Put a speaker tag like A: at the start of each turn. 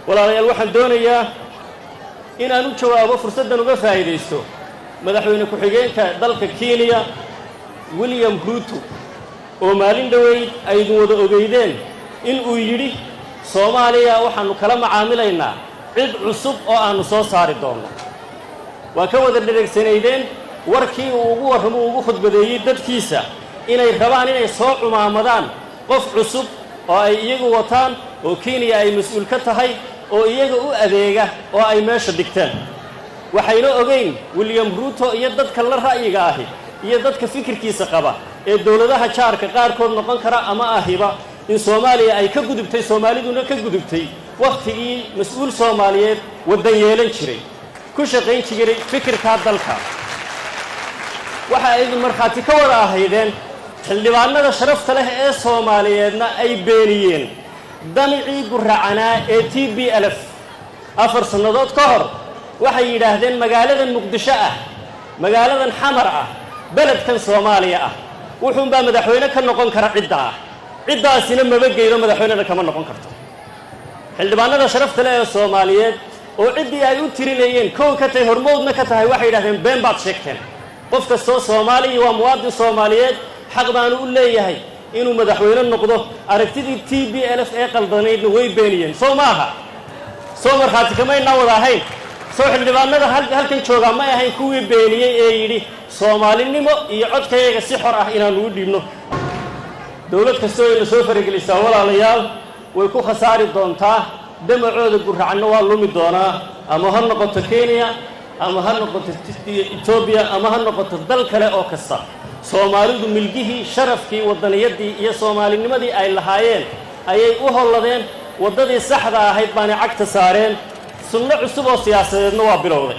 A: Walaalayaal, waxaan doonayaa inaan u jawaabo, fursaddan uga faa'iidaysto, madaxweyne ku-xigeenka dalka Kenya, William Ruto, oo maalin dhoweyd aydin wada ogeydeen in uu yidhi: "Soomaaliya waxaannu kala macaamilaynaa cid cusub oo aannu soo saari doonno." Waa ka wada dhereegsanaydeen warkii uu ugu warramo, ugu khudbadeeyey dadkiisa, inay rabaan inay soo cumaamadaan qof cusub oo ay iyagu wataan, oo Kenya ay mas-uul ka tahay, oo iyaga u adeega, oo ay meesha dhigteen. Waxayna ogeyn William Ruto iyo dadka la ra'yiga ahi iyo dadka fikirkiisa qaba ee dowladaha jaarka qaarkood noqon kara ama ahiba in Soomaaliya ay ka gudubtay, Soomaaliduna ka gudubtay wakhtigii mas-uul Soomaaliyeed waddan yeelan jiray, ku shaqayn jiray fikirkaa dalka. Waxa aydin markhaati ka wada ahaydeen, xildhibaanada sharafta leh ee Soomaaliyeedna ay beeniyeen, damicii guracanaa ee TPLF. 4 sannadood ka hor waxay yidhaahdeen: magaaladan Muqdisho ah, magaaladan Xamar ah, beledkan Soomaaliya ah, wuxuunbaa madaxweyne ka noqon kara cidda ah, ciddaasina maba geydo, madaxweynena kama noqon karto. Xildhibaanada sharafta leh ee Soomaaliyeed, oo ciddii ay u tirinayeen kow ka tahay, hormoodna ka tahay, waxay yidhahdeen: "Been baad sheegteen. Qof kastoo Soomaaliya waa muwaadin Soomaaliyeed, xaq baanu u leeyahay inuu madaxweyne noqdo." Aragtidii TPLF ee qaldanaydna way beeniyeen. Soo ma aha? Soo markhaati kamaynaa wada ahayn? Soo xildhibaanada halkan joogaa may ahayn kuwii beeniyey ee yidhi Soomaalinimo iyo codkayaga si xor ah inaanu u dhiibno? Dowlad kastoo ayna soo faragelisaa, walaalayaal, way ku khasaari doontaa, damacooda guracanna waa lumi doonaa, ama ha noqoto Kenya, ama ha noqoto Etoobiya, ama ha noqoto dal kale oo kasta. Soomaalidu milgihii, sharafkii, waddaniyaddii iyo soomaalinimadii ay lahaayeen ayay u holladeen, waddadii saxda ahayd baanay cagta saareen. Sunno cusub oo siyaasadeedna waa bilowday.